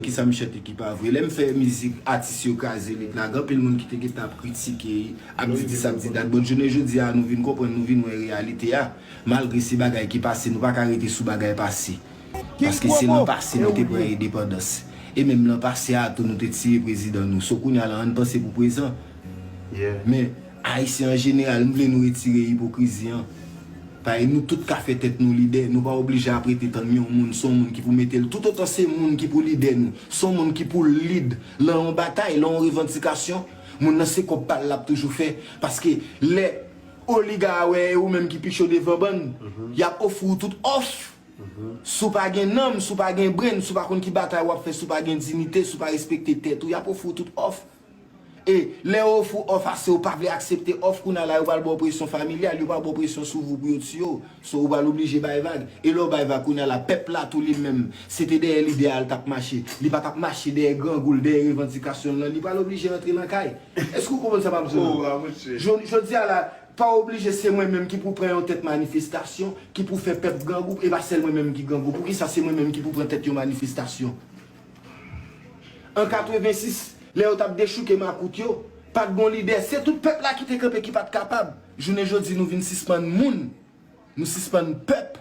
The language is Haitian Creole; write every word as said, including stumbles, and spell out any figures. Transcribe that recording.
Kisa m chante ki pa vre? Lè m fè mizik, atis yo kraze lit la, gen anpil moun ki te gentan ap kritike, ap di dis, ap di dat. Bon, jounen jodi a, nou vin konprann, nou vin wè reyalite a. Malgre se bagay ki pase, nou pa ka rete sou bagay pase. Paske se lan pase nou te pran endepandans. E menm lan pase a tou, nou te tiye prezidan nou. So, kounye a la, ann panse pou prezan. Men, Ayisyen an jeneral, m vle nou retire ipokrizi an. Paske nou tout ka fè tèt nou lidè. Nou pa oblije ap rete tann yon moun, se yon moun ki pou mete l. Toutotan se moun ki pou lidè nou, se yon moun ki pou lead lan yon batay, lan yon revandikasyon, moun nan se kòb pa l l ap toujou fè. Paske lè oliga a wè e ou menm ki pi cho devan bann, y ap ofri w tout òf. Si w pa gen nanm, si w pa gen brenn, si w pa konn ki batay w ap fè, si w pa gen diyite, si w pa respekte tèt ou, y ap ofri w tout òf. E lè yo ofri w òf ase, ou pa vle aksepte òf, kounye a la yo pral ba w presyon familyal, yo pral ba w presyon sou vou pou yo tiye w. So, ou pral oblije bay vag. E lè w bay vag, kounye a la, pèp la tou li menm, se te dèyè lidè a l t ap mache. Li pa t ap mache dèyè grangou l, dèyè revandikasyon l lan. Li pral oblije rantre lan kay. Èske w konprann sa m ap di w lan? Jodi a la, pa oblije se mwen menm ki pou pran yon tèt manifestasyon, ki pou fè pèp grangou, e pa sèl mwen menm ki grangou. Poukisa se mwen menm ki pou pran tèt yon manifestasyon? An katrevensis, lè yo t ap dechouke makout yo, pa t gon lidè. Se tout pèp la ki te kanpe ki pa t kapab. Jounen jodi, nou vin sispann moun. Nou sispann pèp.